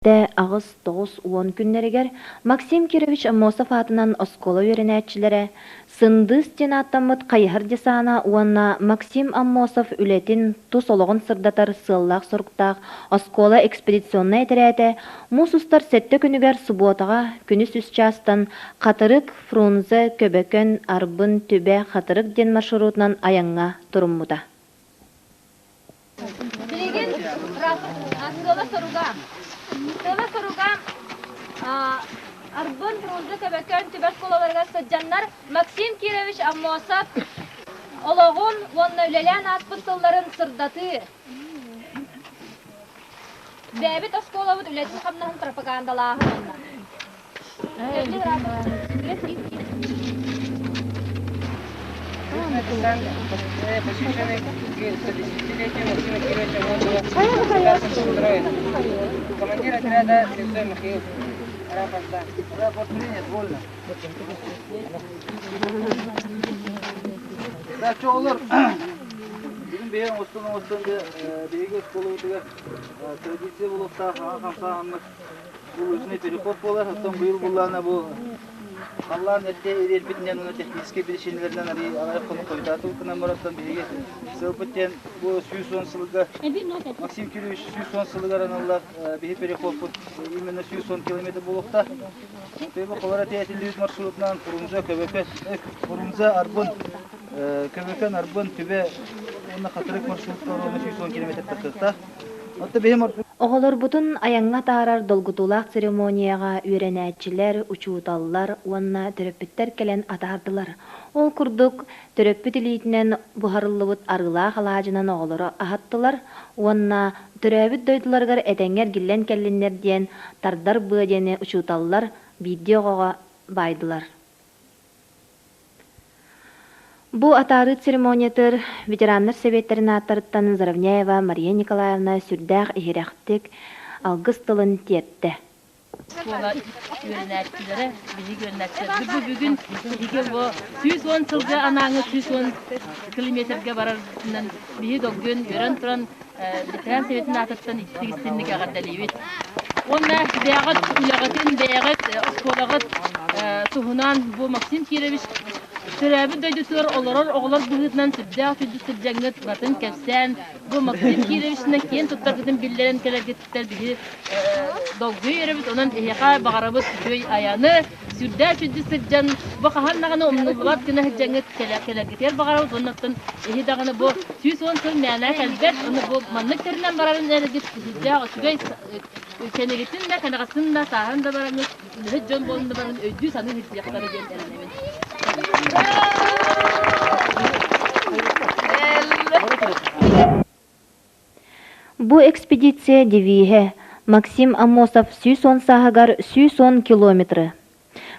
8-9 күннэригэр Максим Кирович Аммосов аатынан оскуола үөрэнээччилэрэ Сындыыс диэн ааттаммыт хайыһар десана уонна Максим Аммосов үлэтин, тус олоҕун сырдатар сыаллаах-соруктаах оскуола экспедиционнай этэрээтэ муус устар сэттэ күнүгэр субуотаҕа күнүс үс чаастан Хатырык, Фрунзе, Көбөкөн, Арбын, Түбэ, Хатырык диэн маршрутунан айаҥҥа туруммута. Билигин сыала-соруга сыала-соруга Арбын, Фрунзе, Көбөкөн, Түбэ оскуолаларыгар сылдьаннар Максим Кирович Аммосов олоҕун уонна үлэлээн ааспыт сылларын сырдатыы. Бэйэбит оскуолабыт үлэтин-хамнаһын пропагандалааһын уонна. Посвященный 110-летию Максима Кировича Аммосова Командир отряда Слепцов Михаил. Рапорта. Рапорт принят, вольно. Да, оҕолор, бүгүн биһиги оҥостон оҥостон биһиги оскуолабытыгар традиция буолуохтаах аҕа хамсааһыммыт Улуусунай переход буолар, оттон быйыл буллаана бу халлаан эрдэ ириэрбитинэн уонна техническэй биричиинэлэринэн арыый аҕыйах хонук хойутаатыбыт гынан баран биһиги сыалбыт диэн бу 110 сылга Максим Кириллович 110 сылыгар аналлаах биһи переходпут именно 110 километр буолуохтаах. Тыйбы холора тиэтиллибит маршрутунан Фрунзе, Көбөкөн, Фрунзе, Арбын, Көбөкөн, Арбын, Түбэ уонна Хатырык маршрутка 110 километр тахсыахтаах. Оттон биһи маршрут Оҕолорбутун айаҥҥа атаарар долгутуулаах церемонияҕа үөрэнээччилэр, учууталлар уонна төрөппүттэр кэлэн атаардылар. Ол курдук, төрөппүт илиитинэн буһарыллыбыт арыылаах алаадьынан оҕолору аһаттылар уонна төрөөбүт дойдуларыгар этэҥҥэ эргиллэн кэллиннэр диэн тардар быа диэни учууталлар биирдии оҕоҕо баайдылар. Бу атаарыы церемониятыгар ветераннар сэбиэттэрин ааттарыттан Заровняева Мария Николаевна сүрдээх иһирэхтик алгыс тылын тиэртэ. Оскуола үөрэнээччилэрэ, биһиги үөрэнээччилэрбит бу бүгүн биһиги бу 110 сылга анааҥы 110 километрга барарбытынан биһи долгуйан үөрэн туран ветеран советын аатыттан ититик истинник эҕэрдэлиибит. Уонна бэйэҕит үлэҕитин, бэйэҕит оскуолаҕыт туһунан бу Максим Кирович төрөөбүт дойдутугар олорор оҕолор быһыытынан сүрдээх сүдү сылдьаҥҥыт батын кэпсээн, бу Максим Кировичынан киэн туттаргытын биллэрэн кэлэргититтэн биһи долгуйа үөрэбит. Онон эһиэхэ баҕарабыт үчүгэй айаны, сүрдээх сүдү сылдьан, бу хаһан даҕаны умнуллубат гына сылдьаҥҥыт кэлэргитигэр баҕарабыт. Уонна оттон эһи даҕаны бу 110 сыл мээнэ кэлбэт, ону бу маннык тэринэн барарын эргит сүрдээх үчүгэй кэнигитин да, кэнэҕэстин да, сааһын да бараҥҥыт, үлэһит дьон буолан да баран өйдүү-саныы сылдьыахтара диэн эрэнэбин. Бу экспедиция девиһэ Максим Аммосов 110 сааһыгар 110 километры.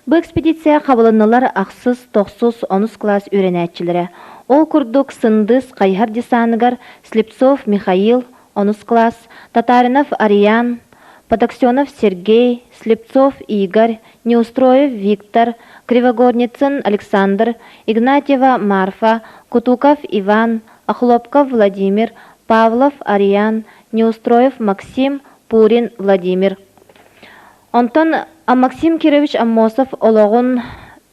Бу экспедиция хабылыннылар ахсыс, тохсус, онус кылаас үөрэнээччилэрэ. Ол курдук Сындыыс хайыһар десаныгар Слепцов Михаил, онус кылаас, Татаринов Ариан, Подоксенов Сергей, Слепцов Игорь, Неустроев Виктор, Кривогорницын Александр, Игнатьева Марфа, Кутуков Иван, Охлопков Владимир, Павлов Ариан, Неустроев Максим, Пурин Владимир. Онтон Максим Кирович Аммосов олоҕун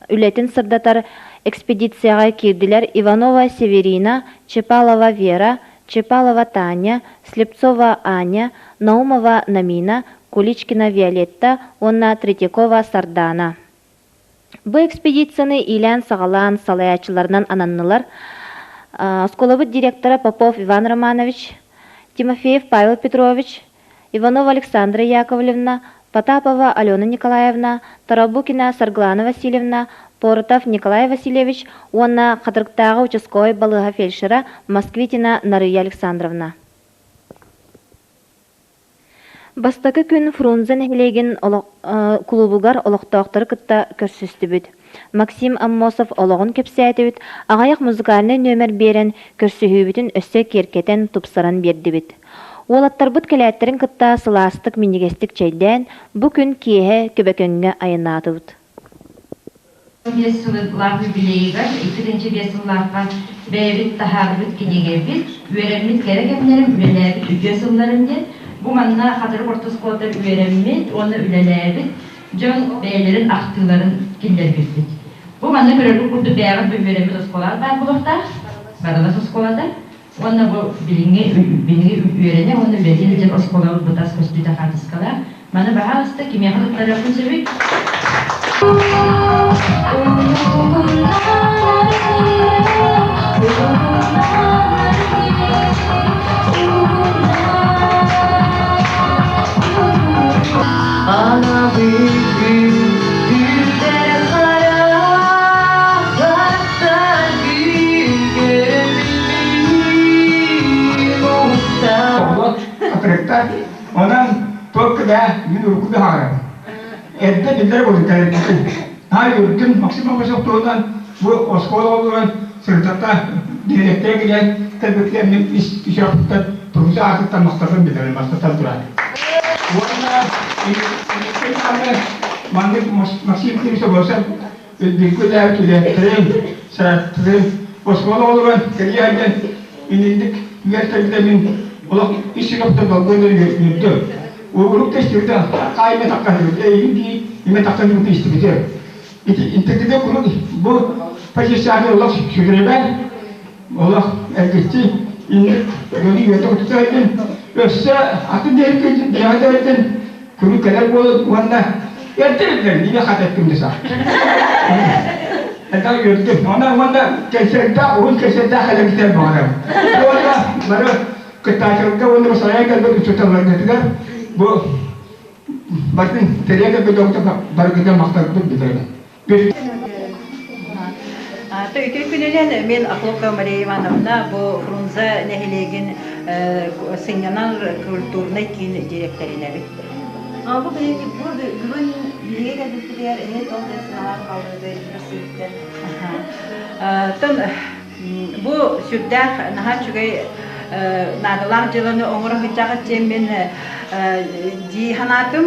үлэтин сырдатар экспедицияҕа киирдилэр Иванова Северина, Чепалова Вера, Чепалова Таня, Слепцова Аня, Наумова Намина, Куличкина Виолетта уонна Третьякова Сардана. Бу экспедицияны иилээн-саҕалаан салайааччыларынан ананнылар оскуолабыт директора Попов Иван Романович, Тимофеев Павел Петрович, Иванова Александра Яковлевна, Потапова Алена Николаевна, Тарабукина Саргылана Васильевна, Поротов Николай Васильевич уонна Хатырыктааҕы участковай балыыһа фельдшера Москвитина Нарыйа Александровна. Бастакы күн Фрунзе нэһилиэгин кулуубугар олохтоохтору кытта көрсүстүбүт. Максим Аммосов олоҕун кэпсээтибит, аҕыйах музыкальнай нүөмэр биэрэн, көрсүһүүбүтүн өссө киэркэтэн, тупсаран биэрдибит. Уолаттарбыт кэлээттэрин кытта сылаастык, минньигэстик чэйдээн, бу күн киэһэ Көбөкөҥҥө айаннаатыбыт. Биэс сыллаах юбилейыгар 2005 сыллаахха бэйэбит таһаарбыт кинигэбит, үөрэммит кэрэ кэмнэрим, үлэлээбит үтүө сылларым диэн. Бу манна Хатырык орто оскуолатыгар үөрэммит уонна үлэлээбит дьон бэйэлэрин ахтыыларын киллэрбиппит. Бу манна көрөргүт курдук бэйэҕит бу үөрэммит оскуолаҕыт баар буолуохтаах, Барылас оскуолата. Уонна бу билиҥҥи биһиги үөрэнэ уонна үлэлии сылдьар оскуолабыт бу тас көстүүтэ хаартыскалаах. Маны баһаалыста кимиэхэ туттарыахпын сөбүй? Атырыктар, онон туох да мин урукку да хаалабын. Эрдэ биллэр буолун кэлэрбитин. Наһаа үөрдүм Максим Аммосов туһунан бу оскуола олорон сырдата дириэктэрэ кэлэн кэлбитигэр мин ис кичэхпиттэн тургута аатыттан махталбын билэрим бастатан туран. Уонна маннык Максим Кириллович Аммосов Үрдүкү үлэһиттэрин, сараттарын оскуола оҕолоро кэлиэ диэн иннинник үөртэрбитэ мин олох ис сүрэхтэн долгуйан үөрдүм. Урук тэстибитэ, хаайма таххаһыбыт, эйигин дии имэ тахсан истибитэ. Ити интегритэ куруук бу позицияны олох сүтэрибэн, олох эргиччи инник дьону үөрдэ көтүтэ өссө атын диэки диэки Күнү кэлэр буолан уонна эрдэ биллэр миигин хат эттим десэ. Это үөрдүм. Онон уонна кэнсиэрдээх, уһун кэнсиэрдээх кэлэргитигэр баҕарабын. Уонна бары кыттааччыларга уонна салайан кэлбит учууталларгытыгар бу бартын тэрийэн кэлбит доктор барыгытыгар махталбын билэбин. Үтүө күнүнэн мен Охлопкова Мария Ивановна бу Фрунзе нэһилиэгин сынньанар культурнай киин директоринэбит. Бу бүгүн биһиги кэлбиппитигэр эһи туох диэн санаалаах хааллыгыт көрсүбүттэр? Тон бу сүрдээх наһаа үчүгэй наадалаах дьыаланы оҥоро сылдьаҕыт диэн мин дии санаатым.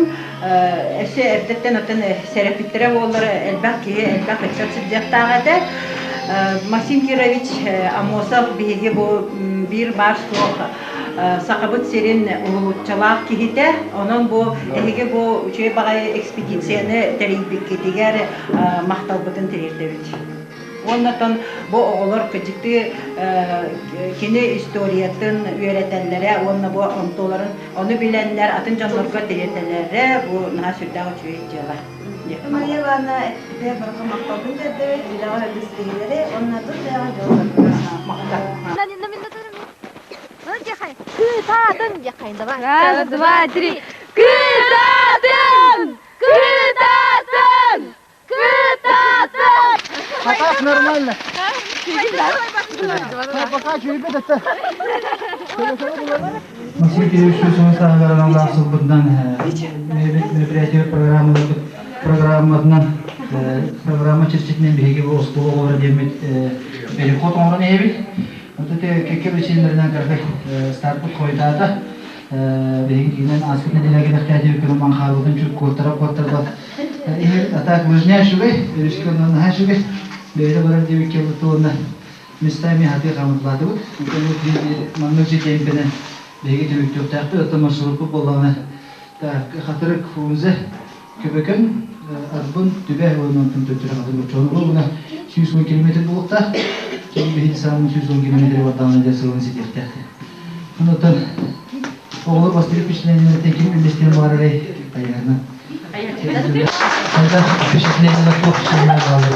Өссө эрдэттэн оттон сэрэппиттэрэ буоллар элбэх киһи, элбэх ыччат сылдьыахтаах этэ. Максим Кирович Аммосов биһиги бу биир баар суох Сахабыт сирин уһулуччалаах киһитэ. Онон бу эһиги бу үчүгэй баҕайы экспедицияны тэрийбиккитигэр махталбытын тириэрдэбит. Уонна оттон бу оҕолор кыдьыктыы кини историятын үөрэтэллэрэ уонна бу онтуларын ону билэннэр атын дьоннорго тириэрдэллэрэ бу наһаа сүрдээх үчүгэй дьыала. Мария Ивановна эппитэ барҕа махталбын тиэрдэбит, үлэҕэ үгүс ситиһиилэри уонна тус бэйэҕэ дьоллорго махтал. Кытаатын! Раз, два, три. Кытаатын! Кытаатын! Кытаатын! А так нормально. Пока чуйбет это. Максим Кириллович сааһыгар аналлаах сылбытынан мероприятие программатынан программа чэрчитинэн биһиги бу оскуола оҕолоро диэммит переход оҥорон иһэбит. Вот это кэккэ биричиинэлэринэн кыракый стартпыт хойутаата. Биһиги тиинэн ааспыт нэдиэлэгэ кэлэхтээти көрөн маҥхаарбытын чук куоттара куоттарбат А так выжня үчүгэй, өрүскэ онно наһаа үчүгэй. Бэйэтэ барар диэбиккэ уонна местами хатыы хаамыталаатыбыт. Маннык же темпэнэн биһиги түмүктүөхтээхпит. Оттон маршруппут буоллаҕына так Хатырык Фрунзе Көбөкөн Арбын Түбэ уонна онтон төттөрү Хатырык Оччоҕуна буолуна 110 километр буолуохтаах. Биһиги саамын 110 километр бардаҕына дьэ сылын ситиэхтээх. Онтон оҕолор бастакы впечатлениелэртэн ким үллэстиэн баҕарарый? Тайаана. Хайдах впечатлениелэр туох впечатление бааллар?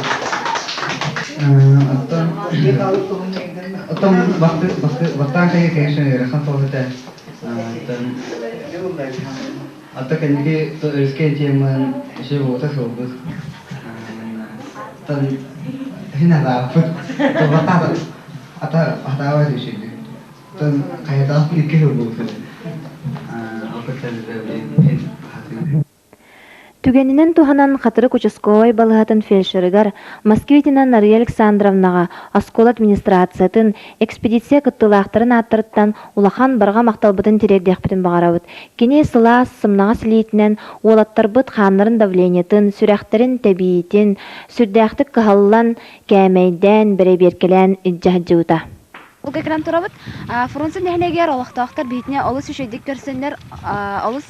Оттон бастаан кайы, конечно, ыарахан соҕус этэ. Ата кэнники өрүскэ теман еще буота суолбут. Оттон хин арааппыт. Ата хатаабат үчүгэй. Оттон хайатаах икки сыл буолбут. Түгэнинэн туһанан Хатырык участковай балыыһатын фельдшерыгар Москвитина Нарыйа Александровнаҕа оскуола администрациятын, экспедиция кыттыылаахтарын ааттарыттан улахан барҕа махталбытын тириэрдиэхпитин баҕарабыт. Кини сылаас, сымнаҕас илиитинэн уолаттарбыт хааннарын давлениетын, сүрэхтэрин тэбиитин сүрдээхтик кыһаллан, кээмэйдээн, бэрэбиэркэлээн илдьэ сылдьыбыта. Тохтобулга кэлэн турабыт. Фрунзе нэһилиэгэр олохтоохтор биһитинэ олус үчүгэйдик көрсөннөр, олус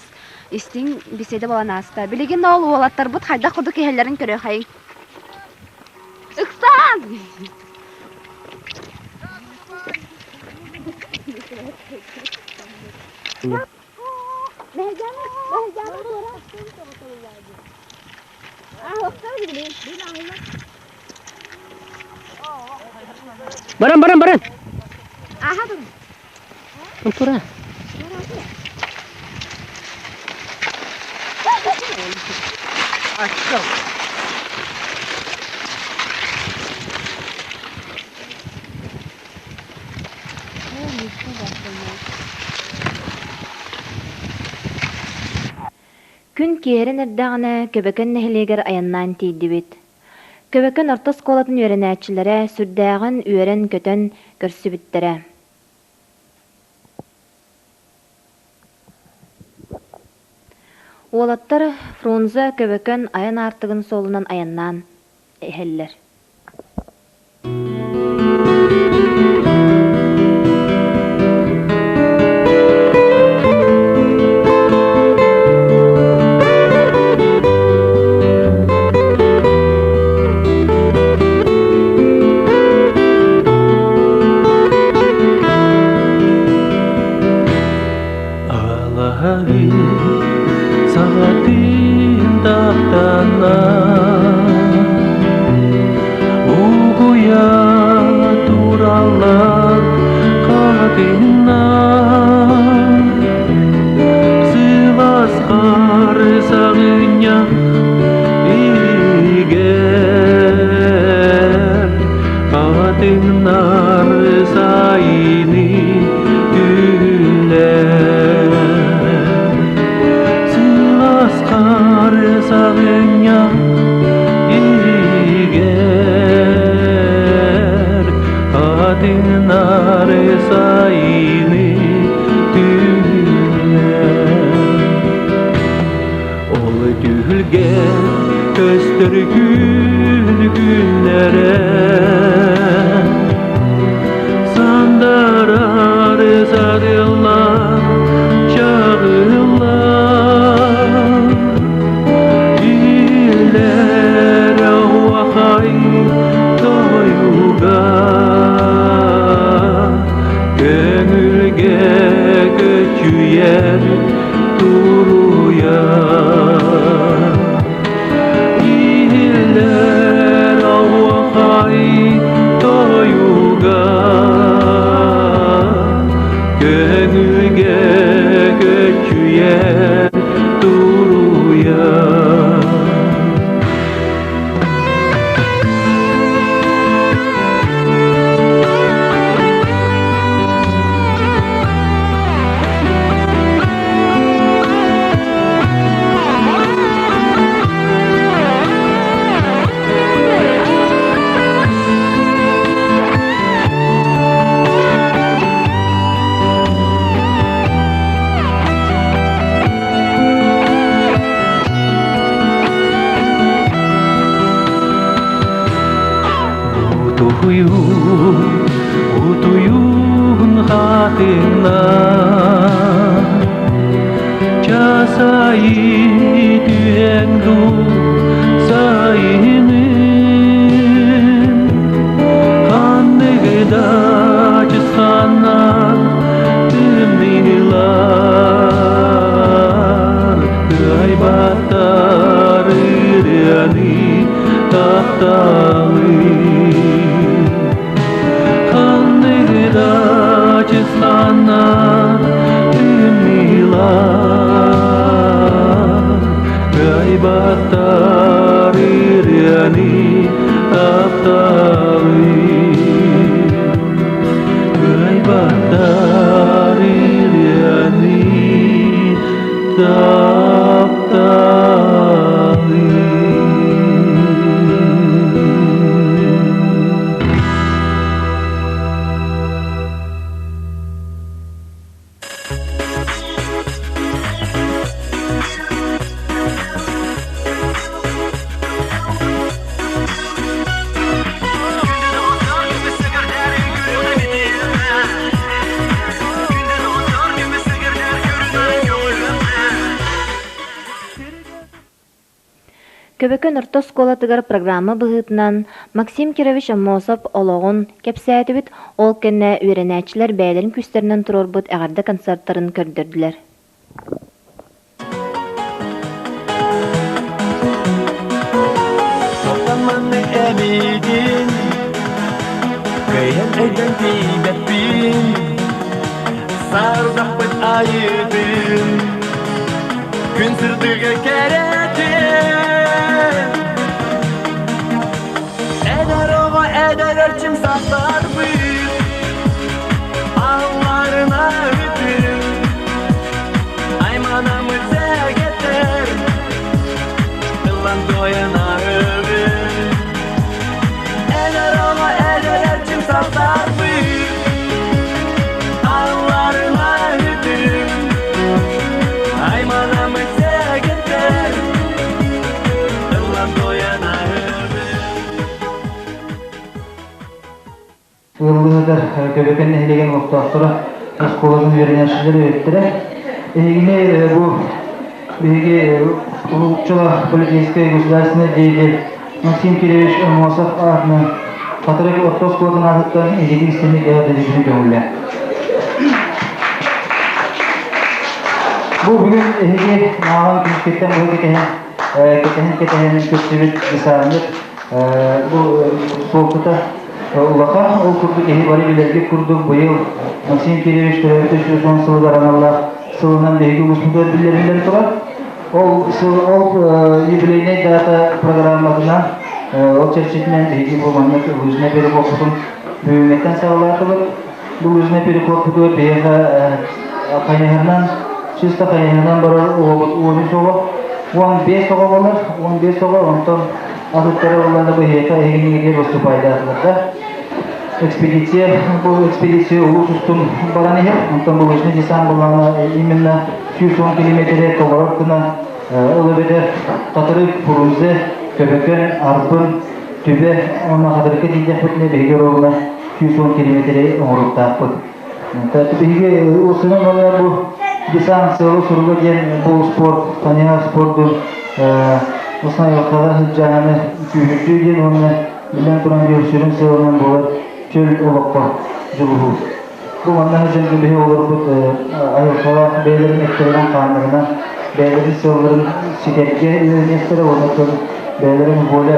истиҥ беседа буолан ааста. Билигин ол уолаттарбыт хайдах курдук иһэллэрин көрүөххэйиҥ. Ыксаан! Баран, баран, баран. Тура. Күн киэһэрэн эрдэҕинэ Көбөкөн нэһилиэгэр айаннаан тиийдибит. Көбөкөн орто оскуолатын үөрэнээччилэрэ сүрдээҕин үөрэн-көтөн көрсүбүттэрэ. Уолаттар Фрунзе Көбөкөн айан аартыгын суолунан айаннаан иһэллэр. Алаһаһы саҕатын таптана Угуйа тураллар хатынна Сылаас хары саҕынньах игэр Хатыннар сайыны күллэр Сылаас хары саҕынньах игэр Хатыннар сайыны түллэр Ол түһүлгэ көстөр күн күннэрэ Сандарар сарыллар чағыллар Иллэр уахай тойуга Көҥүлгэ көчүйэр туруйа Иһиллэр оһуохай тойуга Көҥүлгэ көччүйэр туруйа. Утуйун, утуйун хатына Часайы түһэн дуу сайынын Ханныгы да чысханнар тымныылар Кыайбаттар ырыаны тапталы Ханныгы да чысханнар тымныылар Кыайбаттар ырыаны тапталы Кыайбаттар ырыаны тапталы. Көбөкөн орто оскуолатыгар программа быһыытынан Максим Кирович Аммосов олоҕун кэпсээтибит, ол кэннэ үөрэнээччилэр бэйэлэрин күүстэринэн туруорбут эҕэрдэ концертарын көрдөрдүлэр. Топтамманы эбитин, кыайан өйдөн тиийбэппин, саардахпыт айыытын, күн сырдыга кэрэтин. Эдэр оҕо эдэр эрчим састарбыт, алларына үтүн, айманамыт сэгэтэр, ыллан туойан аһыбыт. Эдэр оҕо эдэр эрчим састарбыт, алларына үтүн, айманамыт сэгэтэр, ыллан туойан аһыбыт. Ыаллыытыгар Көбөкөн нэһилиэгин олохтоохторо оскуолатын үөрэнээччилэр үөрэттэрэ. Эһигини бу биһиги Улуукчала политическай государственный деятель Максим Кириллович Аммосов аатынан Хатырык орто оскуолатын аатыттан эһиги истиҥник эҕэрдэлиирбитин көҥүллээ. Бу бүгүн эһиги мааҕын күнүскэттэн быһа кэтэһэн кэтэһэн кэтэһэн көрсүбүт десантнар бу суолтата улахан. Ол курдук киһи бары билэргит курдук быйыл Максим Кириллович төрөөбүтэ 110 сылыгар аналлаах сылынан биһиги улууспутугар биллэриллэн турар. Ол сыл ол юбилейнай дата программатынан ол чэрчитинэн биһиги бу маннык лыжный переходпутун бүгүҥҥэттэн саҕалаатыбыт. Бу лыжный переходпутугар биһиэхэ хайыһарынан чисто хайыһарынан барар оҕобут 13 оҕо, 15 оҕо буолар, 15 оҕо, онтон атыттара буоллаҕына быһыыта эһигинигитигэр выступайдаатылар да. Экспедиция, бу экспедиция улуус устун баран иһэр, онтон бу лыжный десант буоллаҕына именно 110 километры толорор гына ол эбэтэр Хатырык, Фрунзе, Көбөкөн, Арбын, Түбэ уонна Хатырыкка тиийдэхпитинэ биһиги ровно 110 километры оҥоруохтаахпыт. Биһиги устунан уонна бу десант сыала-соруга диэн бу спорт, таня спордун основа сылдьааны күүһүрдүү диэн уонна биллэн туран биир сүрүн сыалынан буолар чөл олоххо дьулуһуу. Бу манна сылдьан биһи олорбут айылҕалаах бэйэлэрин эттэринэн-хааннарынан бэйэлэрин сыалларын ситэргэ үөрэниэхтэрэ уонна бэйэлэрин воля,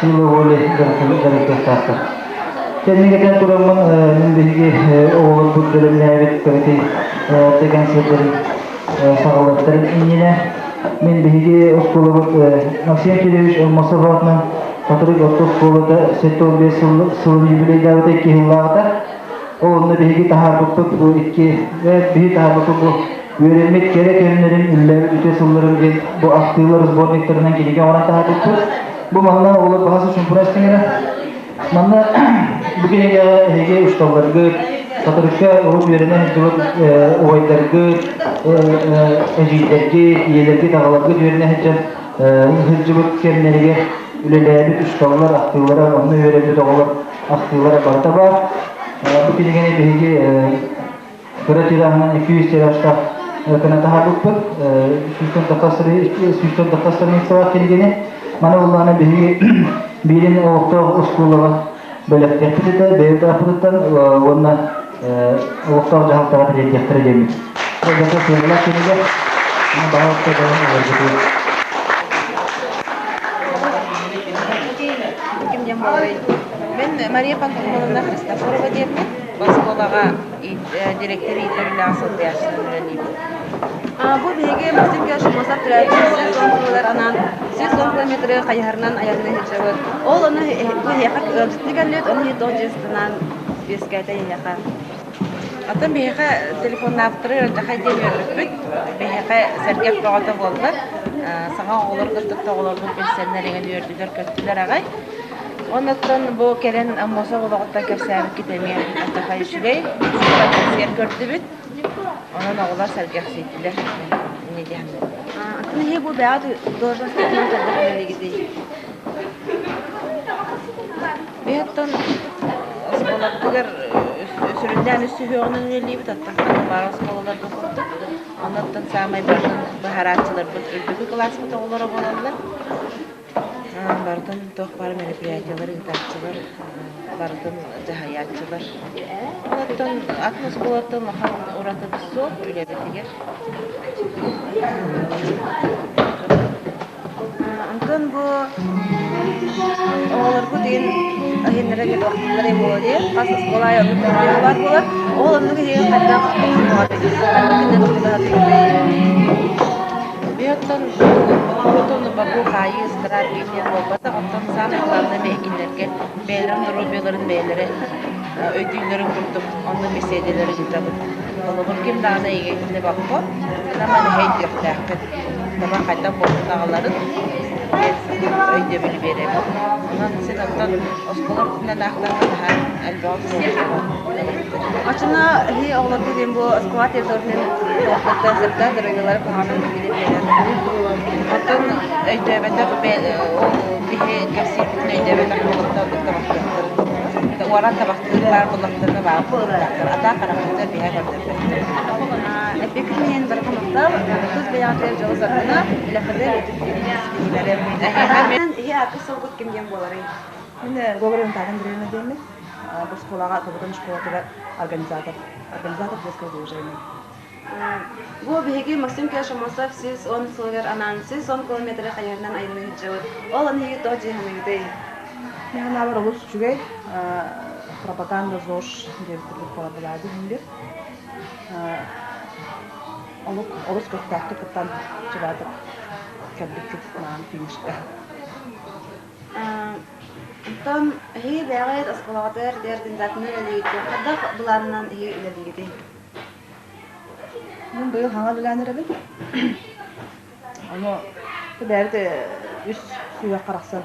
сила воли дьарыктыахтаахтар. Кэннигэтэн тураммын мин биһиги оҕолорбут бэлэмнээбит кыракый дэгэн сирдэрин саҕалыахтарын иннинэ мин биһиги оскуолабыт Максим Кириллович Аммосов аатынан Хатырык орто оскуолата 75 сылын юбилейдаабыта икки сыллааҕыта. Ол онно биһиги таһаарбыппыт бу икки биһи таһаарбыппыт бу үөрэммит кэрэ кэмнэрин үллээбит үтүө сылларым диэн бу ахтыылар сборниктарынан кинигэ оҥорон таһаарбыппыт. Бу манна оҕолор баҕас чумпура истиҥэрэ. Манна бу кинигэҕэ эһиги учууталларгыт, Хатырыкка урут үөрэнэ сылдьыбыт убайдаргыт, эдьиийдэргит, ийэлэргит, аҕаларгыт үөрэнэ сылдьан сылдьыбыт кэмнэригэр үлэлээбит учууталлар ахтыылара, онно үөрэммит оҕолор ахтыылара барыта баар. Бу кинигэни биһиги кыра тираһынан 200 тиражтаах гына таһаарбыппыт. 100 тахса страницалаах кинигэни. Маны улаана биһиги биирин олохтоох оскуолаҕа бэлэхтиэхпит этэ, бэйэ тааппытыттан уонна олохтоох дьаһалтаҕа тириэрдиэхтэрэ диэммит. Бу сыаналаах кинигэ баһылыкта дьонун олорбутугар. Ким диэн буоларый? Мин Мария Пантелеймоновна Христофорова диэммин. Оскуолаҕа директор иитэр үлэҕэ солбуйааччынан үлэлиибин. Бу биһиги Максим Кирашимосов төрөөбүт 110 сылыгар анаан 110 километры хайыһарынан айанныы сылдьабыт. Ол ону бу эһиэхэ ыалдьыттыы кэллибит, ону иһит тоҕо дьиэстэнэн үөскээтэ эһиэхэ. Оттон биһиэхэ телефоннаабыттары ыалдьахай диэн үөрбүппүт. Биһиэхэ сэргэх бөҕөтө буолла. Саҥа оҕолорго кытта оҕолорбут билсэннэр иҥэн үөрдүлэр-көттүлэр аҕай. Оннуттан бу кэлэн Аммосов олоҕуттан кэпсээбиккит эмиэ алдьархай үчүгэй. Сиэр көрдүбүт. Онон оҕолор сэргэхсийдилэр. Инньэ диэн. Атын иһи бу бэйэҕит должностарынан хайдах үлэлиигитий? Биһиттэн оскуолабытыгар сүрүннээн үс сүһүөҕүнэн үлэлиибит, оттон ханна баар оскуолаларга курдук. Оннуттан саамай бардын быһаарааччыларбыт үрдүкү кылааспыт оҕолоро буолаллар. Барытын туох баар мероприятиелар ыытааччылар, барытын дьаһайааччылар. Оттон атын оскуолаттан улахан уратыбыт суох үлэбитигэр. Онтон бу оҕолорбут иһин иһиннэрэ бохтулар буолуо хас оскуола аайы оннук проблема баар буолар. Ол оннук иһин хайдах Биоттон оҕотун бобуу хаайыы ыстараап биитиэн буолбатах, оттон саамай главное бэйэкиннэргэ бэйэлэрин доруобуйаларын бэйэлэрэ өйдүүллэрин курдук онно бэсиэдэлэри ыытабыт. Холобур, ким даҕаны эйигин боппот, таба мэһэйдиэхтээххит. Таба хайдах буолбут аҕаларын диэн өйдөбүлү биэрэбит. Онон син оттон оскуола үрдүнэн аахтахха наһаа элбэҕи суох. Оччоно эһи оҕолорго диэн бу оскуола территориятын туохтартан сөптөөх дорогилары куһаҕанын билин биэрэр. Оттон өйдөөбөтөх биһи кэпсиирбитин өйдөөбөтөх буолуохтаах табахтыахтарын. Уоран табахтыыр баар буоллахтарына баар буолуохтаахтар. Атаа харахпытыгар биһэ көрдөрбөттөр. Эппиэккитинэн барыта махтал, тус бэйэҕитигэр дьолу-соргуну, үлэххитигэр үрдүк ситиһиилэри. Иһи ааккыт суолгут ким диэн буоларый? Мин Гоголев Наталья Андреевна диэммин. Бу школаҕа Тобутан школатыгар организатор, организатор детского движения. Бу биһиги Максим Кешамосов 110 сылыгар анаан 110 километры хайыһарынан айанныы сылдьабыт. Ол аны эһиги тоҕо дьиэһаныгытый? Мин санаабар олус үчүгэй пропаганда ЗОЖ диэбит курдук буолар былаады иһин Олук олус көхтөөхтүк кыттан чыбаатык кэлбиккит маан финишка. Оттон эһиги бэйэҕит оскуолаҕытыгар ити организаторынан үлэлиигит дуо? Хайдах былаанынан эһиги үлэлиигитий? Мин быйыл хаҥа үлэлээн эрэбин. Ону бэйэбит үс сүһүөх харахсан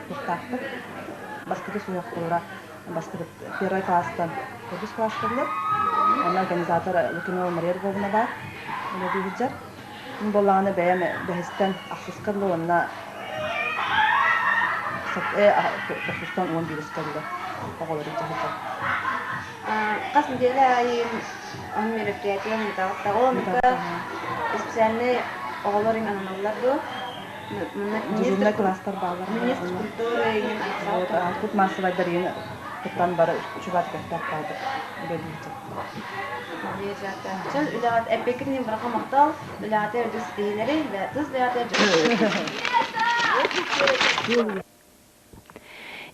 туохтаахпыт. Бастакы сүһүөх холура бастакы первый класстан төрдүс класска дылы. Онно организатор Лукинова Мария Львовна баар үлэлии сылдьар. Мин буоллаҕына бэйэм бэһистэн ахсыска дылы уонна тохсустан 11-ка дылы оҕолору илдьэ сылдьабын. Хас нэдиэлэ аайы он мероприятие ыытаҕыт Ол оннука специальный оҕолор ананаллар дуо? Дежурнай класстар бааллар. Министр культуры иҥин Вот, массовайдар иҥин кыттан бары чугас көхтөөх баайдык үлэлиир. Чөл үлэҕит эппиэккитин быраха махтал, үлэҕитэ үрдүк ситиһиилэри, тус бэйэҕитэ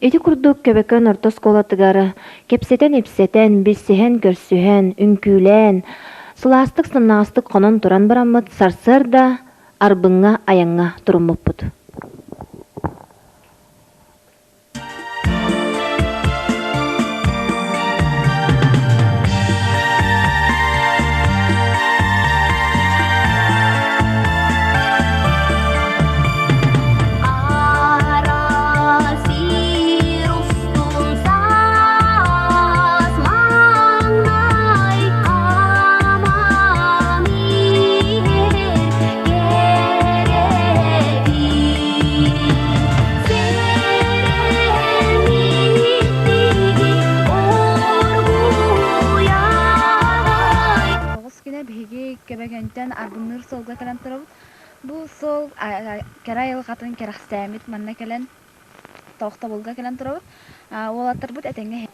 Ити курдук Көбөкөн орто оскуолатыгар кэпсэтэн-ипсэтэн, билсиһэн-көрсүһэн, үҥкүүлээн, сылаастык-сымнаҕастык хонон туран бараммыт сарсыарда Арбыҥҥа айаҥҥа туруммуппут. Оҕус күнэ биһиги Көбөкөнтөн Арбынныыр суолга кэлэн турабыт. Бу суол кэрэ айылҕатын кэрэхсээммит манна кэлэн тохтобулга кэлэн турабыт. Уолаттарбыт этэҥҥэ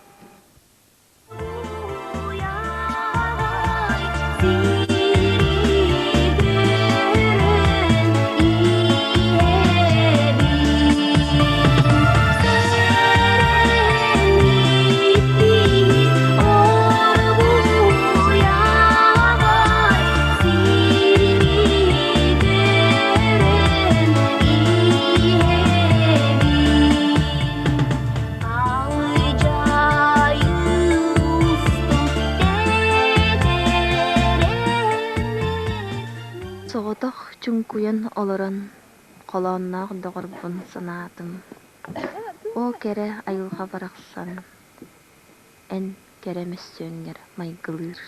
Соҕотох чуҥкуйан олорон холоонноох доҕорбун санаатым. Оо, кэрэ айылҕа барахсан, эн кэрэ мөссүөҥҥэр майгылыыр.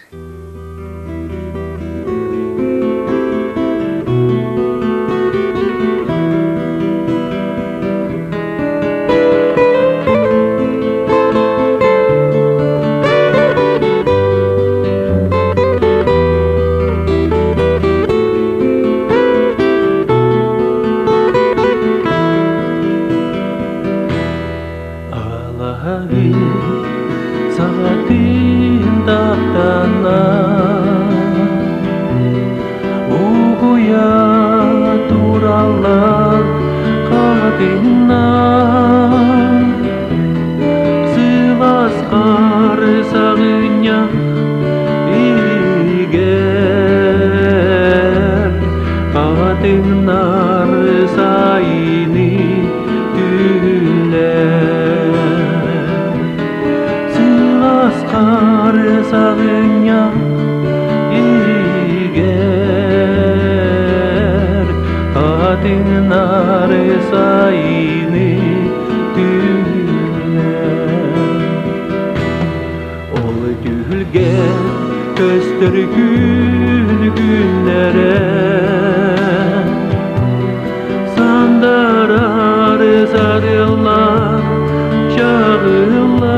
Саҕатын таптана Угуйа тураллар хатыннар Сылаас хары саҕынньах игэр Хатыннар сайыны түлэр Сылаас хары саҕынньах игэр Хатыннар сайыны түлэр Ол түһүлгэ көстөр күн күннэрэ Сандарар сарыллар чаҕыллар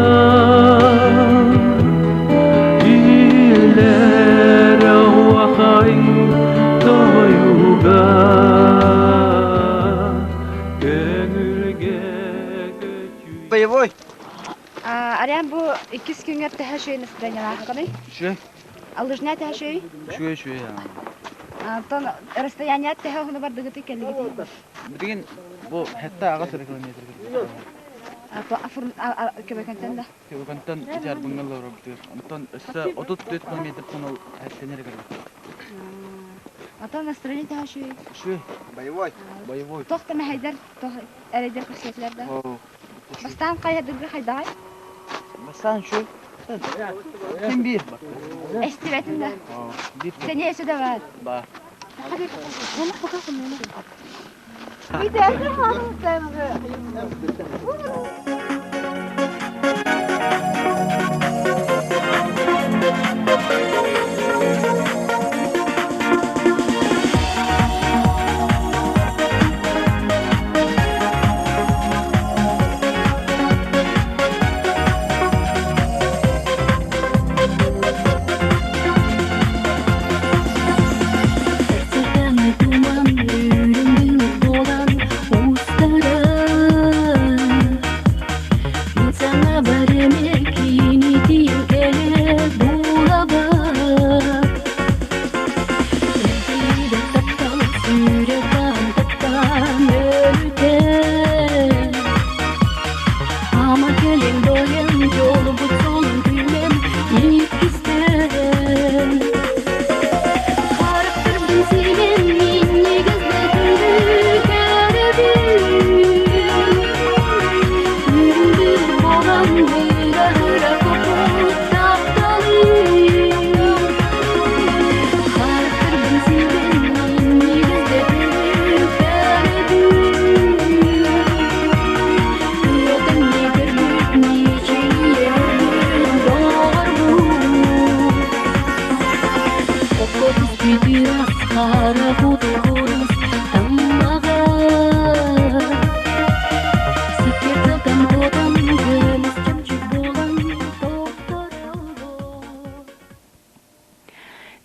Илэр оһуохай тойуга Көҥүлгэ Боевой! Ариан бу иккис күҥҥэр төһө үчүгэй настроениелааххыный? Үчүгэй. Лыжня төһө үчүгэй? Үчүгэй, үчүгэй. Антон расстояние төһө уһуну бардыгытый кэллигитий? Билигин бу хэтте аҕыс эрэ километр Көбөкөнтөн да? Көбөкөнтөн Дьаарбыҥҥа олоробутугар. Онтон өссө 34 километртан ол хэттэнэр кэлбит. Антон настроение төһө үчүгэй? Үчүгэй. Боевой. Боевой. Туох да мэһэйдэр, туох эрэйдэр көрсүөтүлэр да? Бастаан хайадырга хайдаҕай? Бастаан үчүгэй. Ким биир? Эстибэтин да. Сэниэ өссө да баар. Баар.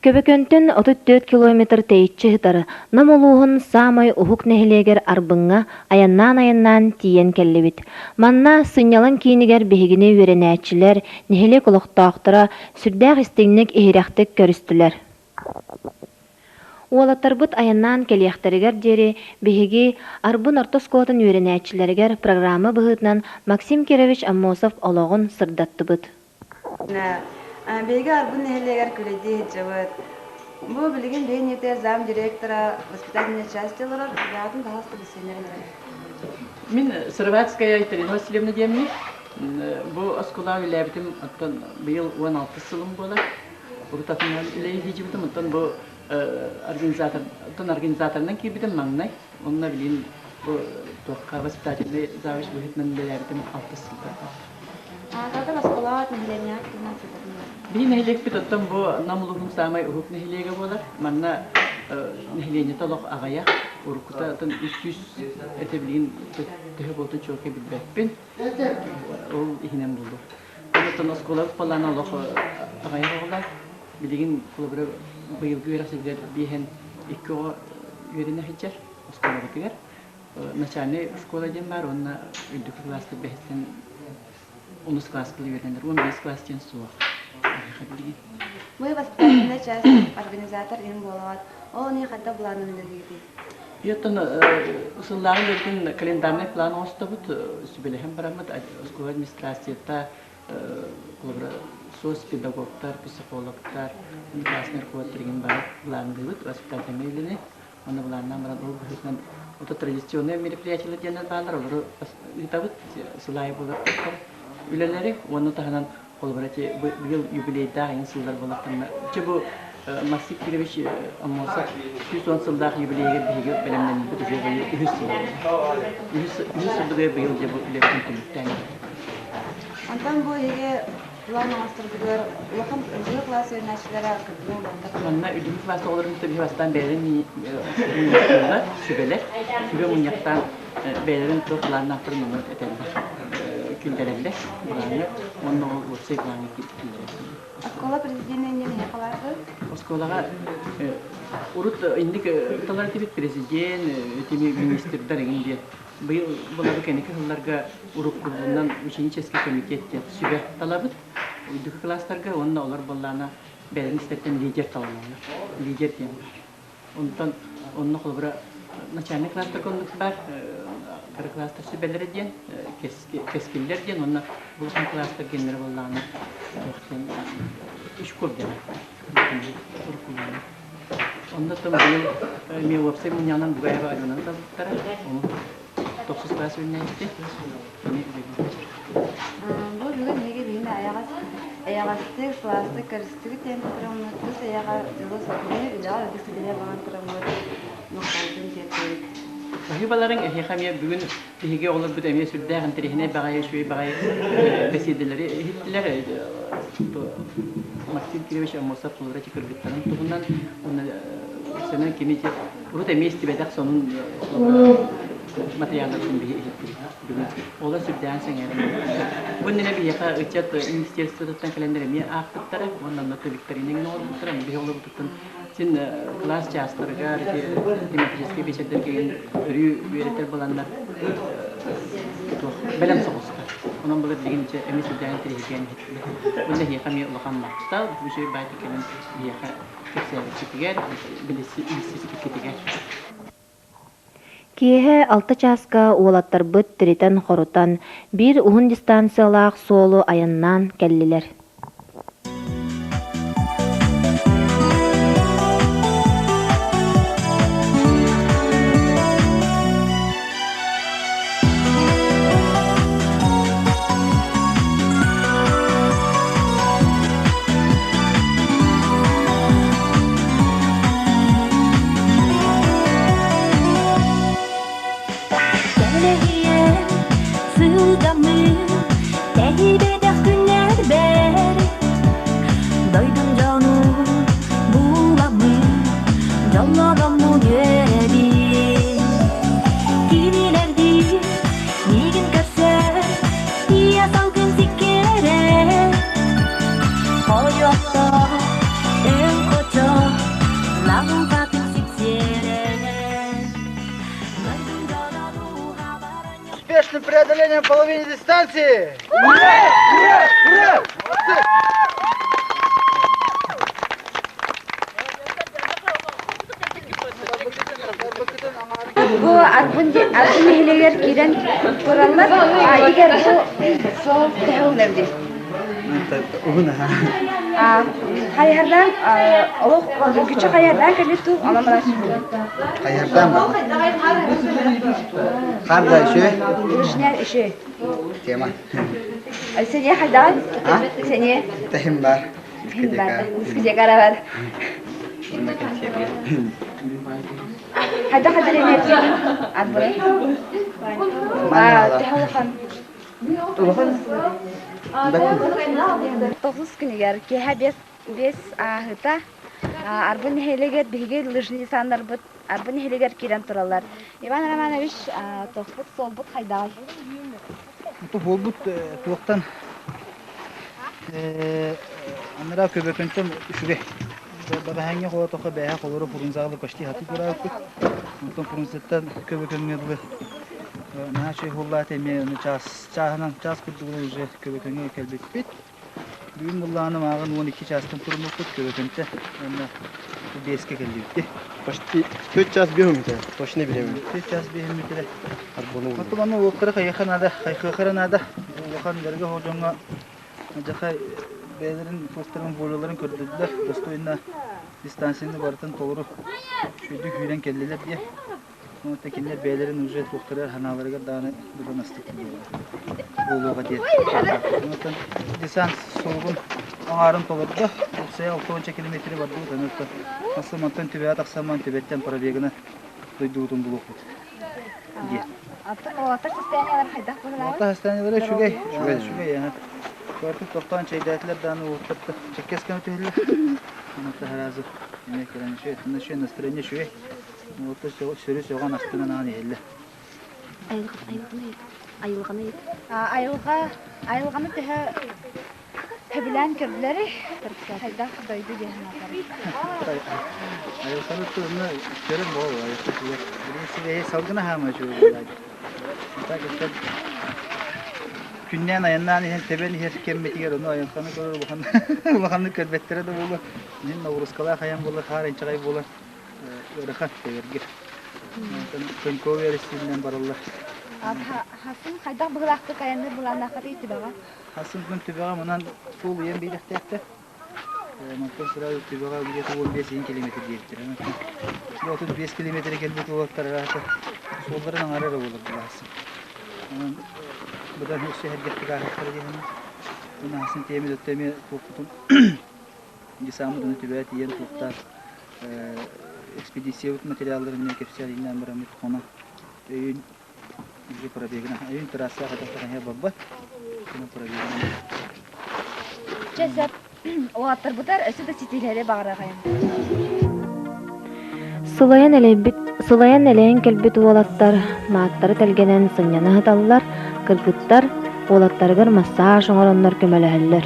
Көбөкөнтөн 34 километр тэйиччи сытар Нам улууһун саамай уһук нэһилиэгэр Арбыҥҥа айаннаан-айаннаан тиийэн кэллибит. Манна сынньалаҥ киинигэр биһигини үөрэнээччилэр, нэһилиэк олохтоохторо сүрдээх истиҥник иһирэхтик көрүстүлэр. Уолаттарбыт айаннаан кэлиэхтэригэр диэри биһиги Арбын орто оскуолатын үөрэнээччилэригэр программа быһыытынан Максим Кирович Аммосов олоҕун сырдаттыбыт. Биһиги Арбын нэһилиэгэр күлэйдии сылдьабыт. Бу билигин биһи иннитэ зам директора воспитательной части олорор, бэҕэтин баһаалыста билсиннэрин эрэ. Мин Сыроватская Екатерина Васильевна диэммин. Бу оскуолаҕа үлэлээбитим оттон быйыл 16 сылым буолар. Урутатынан үлэлии оттон бу организатор, оттон организаторынан киирбитим маҥнай. Онно билигин бу туохха воспитательный завуч быһыытынан үлэлээбитим алтыс сылга. Аататар оскуолаҕа нэһилиэнньэҕэ туһунан сырдатан Биһи нэһилиэкпит оттон бу Нам улууһун саамай уһук нэһилиэгэ буолар. Манна нэһилиэнньэтэ олох аҕыйах. Уруккута оттон 300 этэ билигин төһө буолтун чуолкай билбэппин. Ол иһинэн буолуо. Оттон оскуолабыт балаана олох аҕыйах оҕолоох. Билигин холобура быйылгы үөрэх сылыгар биэһэн икки оҕо үөрэнэ сылдьар оскуолабытыгар. Начальнай школа диэн баар уонна үрдүкү кылааска бэһистэн Онус класс кылы үөрэнэр. 15 класс диэн суох. Мы воспитательная часть, организатор им буолаҕат. Ол не хата планын үлэлиибит. Оттон сыллааҕы үлэтин календарный план оҥостобут, сүбэлэһэн бараммыт оскуола администрацията, холобура, соцпедагогтар, психологтар, классный руководитель деген бары планныыбыт воспитательнай үлэни. Онно былааннаан баран ол быһыытынан ото традиционные мероприятиялар диэннэр бааллар, олору ыытабыт, сыл аайы буолар үлэлэри. Уонна таһынан холобура ити быйыл юбилейдаах иҥин сыллар буоллахтарына, чэ бу Максим Кирович Аммосов 110 сыллаах юбилейыгар биһиги бэлэмнэннибит уже быйыл үһүс сыл үһүс үһүс сылбытыгар быйыл дьэ бу үлэбитин түмүктээн Онтон бу эһиги план оҥосторгутугар улахан үрдүкү класс үөрэнээччилэрэ кыттыыны ылбаттар. Манна үрдүкү класс оҕолорун кытта биһи бастаан бэйэлэрин мунньахтыыллар, сүбэлэр, сүбэ мунньахтаан бэйэлэрин туох планнаахтарын ону этэллэр, киллэрэллэр былааҥҥа уонна ол уопсай плаҥҥа киллэрэллэр. Оскуола президенин диэн эһиэхэ баар Оскуолаҕа урут инник талар этибит президент, итини министрдар эҥин диэн. Быйыл булабы кэнники сылларга уруккулуунан ученический комитет диэн сүбэ талабыт. Үрдүкү класстарга уонна олор буоллаана бэйэлэрин истэртэн лидер таланаллар. Лидер диэн баар. Онтон онно холобура начальный класстарга оннук баар, кыра класстар сүбэлэрэ диэн, кэскиллэр диэн уонна улахан класстар геннэрэ буоллаҕына туох диэн үч кур диэн уруккулуунан. Онно тым быйыл эмиэ уопсай мунньаҕынан Бугаева Аленаны талбыттара. Ону тохсус класс үүннээччи. Кини үлэлиир. Бу бүгүн эһиги биһини айаҕас эйэҕэстик, сылаастык көрүстүгүт диэн тураммыт, тус эйэҕэ дьолу-соргуну, үлэҕэ үрдүк ситиһэ баҕан тураммыт махталбытын тиэрдэбит. Баһыыбаларыҥ эһиэхэ эмиэ бүгүн биһиги оҕолорбут эмиэ сүрдээх интэриэһинэй баҕайы, үчүгэй баҕайы бэсиэдэлэри иһиттилэр. Максим Кирович Аммосов Флора кыргыттарын туһунан уонна сэнэн кини урут эмиэ истибэтэх сонун матырыйаалларын биһи иһиттибит бүгүн. Олор сүрдээн сэҥээрэн Бу иннинэ биһиэхэ ыччат министерствотыттан кэлэннэр эмиэ аахпыттара уонна онно викторина иҥин оҥорбуттара. Биһи олорбутуттан син кылаас чаастарыгар тематическай биэчэрдэргэ өрүү үөрэтэр буоланнар туох бэлэм соҕустар. Онон былыр билигин дьэ эмиэ сүрдээн интэриэһиргээн иһиттилэр. Уонна эһиэхэ эмиэ улахан махтал, бу үчүгэй баайда кэлэн биһиэхэ кэпсээбиккитигэр, билсиспиккитигэр. Киэһэ алта чааска уолаттарбыт тиритэн-хорутан, биир уһун дистанциялаах суолу айаннаан кэллилэр. Кэлэһийэн сылдьаммын тэһийбэтэх күннэрбэр Дойдум дьонун буламмын дьоллономмун үөрэбин Кинилэрдиин миигин көрсөр ийэ салгын сиккиэрэ Хойуохто өҥ хочо лаҥхатын сиксиэрэ Успешным преодолением половины дистанции! Ура! Ура! Ура! Молодцы! Бу Арбын Арбын нэһилиэгэр киирэн тураллар. Игэр бу суол төһө уһун Уһун аха. Хайыһардаан олох күчү хайыһардаан кэлбит туу онон барар. Хайыһардаан бар. Харда үчүгэй. Лыжня үчүгэй. Тема. Сене хайдаҕай? Сене. Тэһим бар. Тэһим бар. Дискотека бар. Хайдах хадыренетин арбыры? Төһө улахан? Улахан. Тоҕус күнүгэр киэһэ биэс биэс ааһыта Арбын нэһилиэгэр биһиги лыжни саннарбыт Арбын нэһилиэгэр киирэн тураллар. Иван Романович тохпут суолбут хайдаҕый? Буолбут туохтан анараа көбөкөнтөн үчүгэй. Бэҕэһээҥҥи холотохо бээһэ холоро Фрунзаҕа почти хатыы тураабыппыт. Онтон Фрунзеттан Көбөкөҥҥө дылы Наһаа үчүгэй буоллаата эмиэ аны чаас чааһынан чаас курдугунан уже Көбөкөҥҥө кэлбиппит. Бүгүн буллаҕына мааҕын 12 чаастан туруммуппут Көбөкөнтө уонна биэскэ кэллибит. Почти 4 час биэһиммитэ, точно билэбин. 4 час биэһиммитэ. Оттон манна уолаттары хайыха наада, хайхыахара наада. Улахан дьарыга суох дьоҥҥо дьаха бэйэлэрин туохтарын воляларын көрдөрдүлэр. Достойно дистанцияны барытын толору үчүгэйдик сүүрэн кэллилэр диye. Онон кинилэр бэйэлэрин уже туохтара санааларыгар даҕаны быдан астык буолуоҕа диэн. Онтон десант суолун аҥаарын толордо. Уопсайа 6 километры бардыбыт. Онон асы мантан түбэҕэ тахсан түбэттэн пробегына дойдубутун булуохпут диэн. Уолаттар состояниелара хайдах быһыылааҕый? Уолаттар состояниелара үчүгэй. Үчүгэй, үчүгэй. Кыратык тохтоон чэйдээтилэр даҕаны уолаттар чэккэс кэмэ түһэллэр. Онон сразу эмиэ кэлэн үчүгэй, үчүгэй настроение үчүгэй. Уолаттар сөрү сөҕөн астынан аҕан иһэллэр. Айылҕаны Айылҕа айылҕаны төһө сөбүлээн көрдүлэрий? Хайдах дойду диэн санаатарый? Айылҕаны туһунна көрөн буолуо айылҕа үчүгэй. Билигин сибиэһэй салгын аһаама үчүгэй буоллаҕа. Так это күннээн айаннаан иһэн тэбэн иһэр кэммитигэр ону айылҕаны көрөр улахан улаханнык көрбөттөрө да буолуо. Мин ноҕуруускалаах айан буолар, хаар инчэҕэй буолар. Ыарахан тэбэргэ. Тонковый эрэсииминэн бараллар. Хасын хайдах быһыылаахтык айанныыр былааннааххытый түбэҕэ? Хасын күн түбэҕэ манан суол ыйан биэриэхтээхтэр. Мантан сразу түбэҕэ где-то 15 километр диэбиттэр. 35 километр кэлбит уолаттар араата суолларын аҥаара эрэ буолар былаасым. Онон быдан өссө сэргэхтик ааһыахтара диэхинэ. Мин аһасын тиэмэ өттө эмиэ туохпутун десаммытын түбэҕэ тиийэн туохтаах экспедициябыт материалларын эмиэ кэпсээн иннинэн бараммыт хонон өйүн уже пробегынан өйүн трассаҕа хайдах да барбат онон пробегынан Чэ сөп уолаттарбытар өссө да ситиһиилэри баҕарыахайын. Сылайан элэйбит, сылайан элэйэн кэлбит уолаттар мааттары тэлгэнэн сынньана сыталлар, кыргыттар уолаттарыгар массаж оҥороннор көмөлөһөллөр.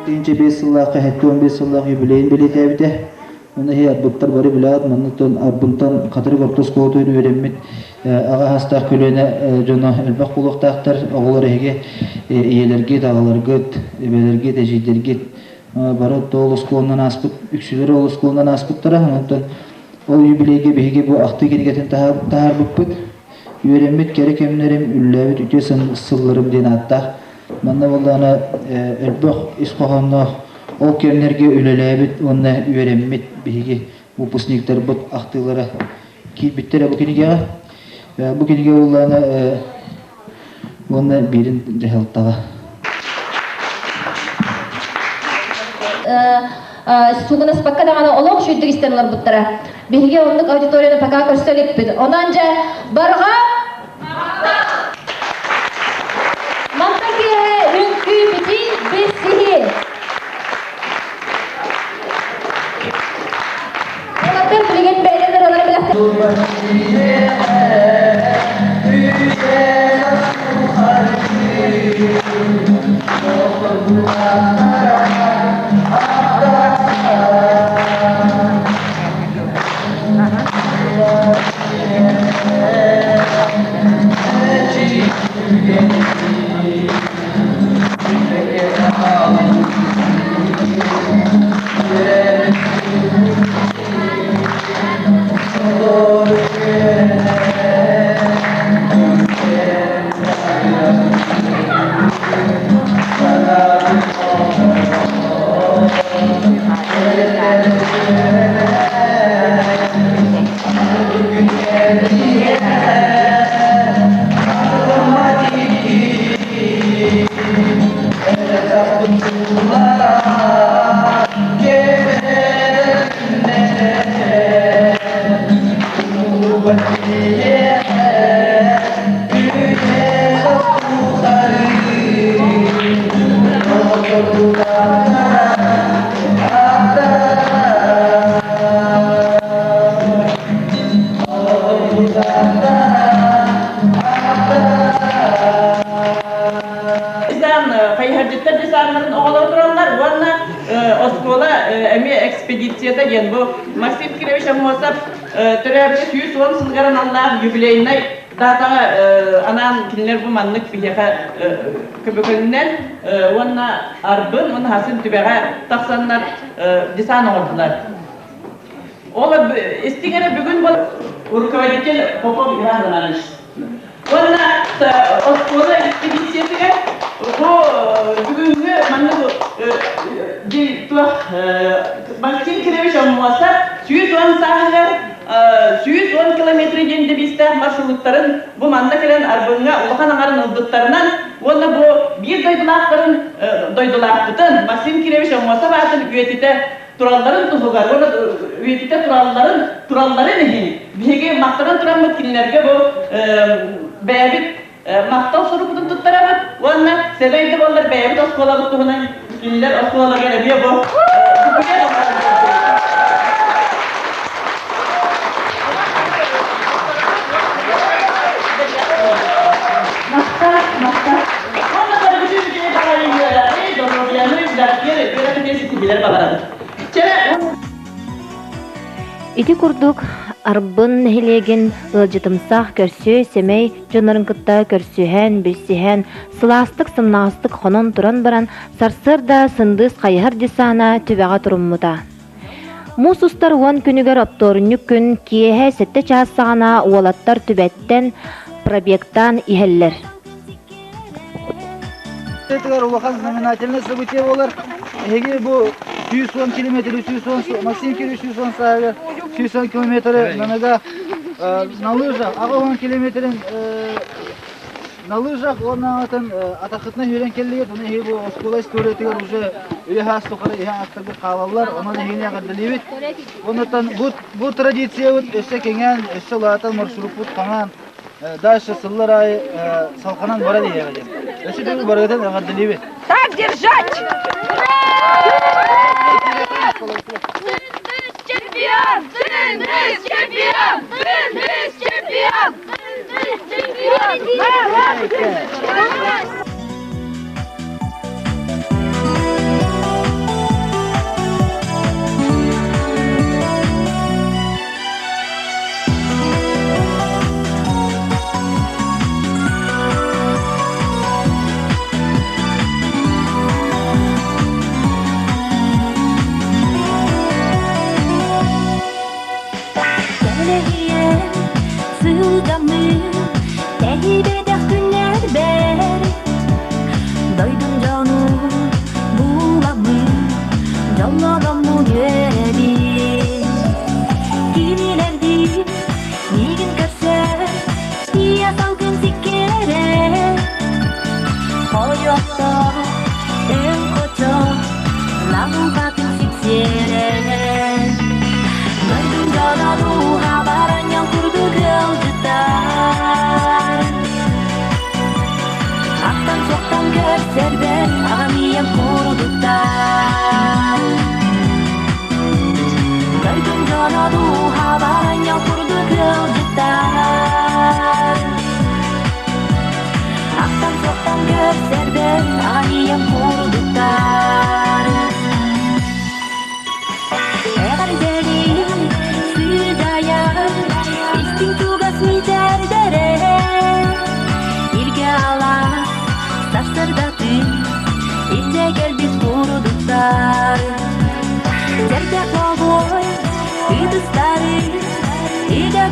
2005 сыллаахха 75 сыллаах юбилейын бэлиэтээбитэ. Онно иһи арбыттар бары билэҕит, манныттан арбынтан хатырык орто оскуолатын үөрэммит аҕа саастаах көлүөнэ дьоно элбэх буолуохтаахтар. Оҕолор эһиги ийэлэргит, аҕаларгыт, эбэлэргит, эдьиийдэргит бары ол оскуоланан ааспыт, үксүлэрэ ол оскуоланан ааспыттара. Онтон ол юбилейгэ биһиги бу ахтыы кинигэтин таһаарбыппыт. Үөрэммит кэрэ кэмнэрим, үллээбит үтүө сылларым диэн ааттаах. Манна буоллаҕына элбэх ис хоһоонноох ол кэмнэргэ үлэлээбит уонна үөрэммит биһиги выпускниктарбыт ахтыылара киирбиттэрэ бу кинигэҕэ. Бу кинигэ буоллаҕына уонна биирин дьаһалтаҕа. Суугунаспакка даҕаны олох үчүгэйдик истэн олорбуттара. Биһиги оннук аудиторияны пока көрсө иликпит. Онон дьэ барҕа Мантан киэһэ үҥкүү битии билсиһии. Уолаттар билигин бэйэлэрин ырыаларын Хайыһардьыттар десаннарын оҕолоро тураллар уонна оскуола эмиэ экспедицията диэн бу Максим Кирович Аммосов. төрөөбүтэ 110 сылыгар аналлаах юбилейнай датаҕа анаан кинилэр бу маннык биһиэхэ көбөкөнүнэн уонна Арбын уонна Хасын түбэҕэ тахсаннар десант оҥордулар. Ол истиҥ эрэ бүгүн руководитель Попов Иван Иванович. Уонна оскуола экспедициятыгар бу бүгүҥҥү маннык туох Максим Кирович Аммосов 110 сааһыгар 110 километр диэн девизтээх маршруттарын бу манна кэлэн Арбыҥҥа улахан аҥарын ылбыттарынан уонна бу биир дойдулаахтарын дойдулаахпытын Максим Кирович Аммосов аатын үйэтитэ туралларын туһугар уонна үйэтитэ туралларын туралларын иһин биһиги махтанан тураммыт кинилэргэ бу бэйэбит махтал сурукпутун туттарабыт уонна сэмэй да буоллар бэйэбит оскуолабыт туһунан кинилэр оскуолаларыгар эмиэ бу Махтал, махтал. Уонна барыбытын үчүгэй баҕайы үөрэҕи, доруобуйаны, үөрэхтиэр үөрэхтиэр ситиһиилэр баҕарабыт. Ити курдук Арбын нэһилиэгин ыалдьытымсах көрсүө сэмэй дьоннорун кытта көрсүһэн, билсиһэн, сылаастык-сымнаҕастык хонон туран баран, сарсыарда сындыыс хайыһар десана түбэҕэ туруммута. Муус устар уон күнүгэр оптуорунньук күн киэһэ сэттэ чаас саҕана уолаттар түбэттэн пробегтаан иһэллэр. Этигэр улахан знаменательное событие буолар. Эһиги бу 110 километры 110 Максим Кириллович 110 сааһыгар 110 километры на ногах на лыжах 80 километрин на лыжах уонна атын атахытына сүүрэн кэллигит. Оны эһиги бу оскуола историятыгар уже үйэ хаас тухары иһэ ааттаргыт хаалаллар. Онон эһигини эҕэрдэлиибит. Оннуттан бу бу традициябыт өссө кэҥээн, өссө улаатан маршруппут хаҥаан дальше сыллар аайы салҕанан баран иһиэҕэ диэн. Өссө төгүл барыгытын эҕэрдэлиибит. Так держать! Сындыыс чемпион! Сындыыс чемпион! Сындыыс чемпион! Сындыыс чемпион! Кэлэһийэн сылдьаммын тэйбэтэх күннэрбэр Дойдум дьонун буламмын дьоллономмун үөрэбин Кинилэрдиин миигин көрсөр тиийэ салгын сиккиэрэ Хойуохтоох өҥ хочо лаҥхатын сиксиэрэ Дойдум дьоно дууһа баранньан курдук ыалдьыттар Ахтан-суохтан көрсөрбөр аҕам ийэм курдуктар Дойдум дьоно дууһа баранньал курдук ыалдьыттар Ахтан-суохтан көрсөрбөр аҕам ийэм курдуктар Эҕэрдэлиим сыдьаайан истиҥ чугас миитэрдэрэ Илгэ алаас сарсыардатын илдьэ кэлбит курдуктар Сэргэх болуой ыытыстары илэ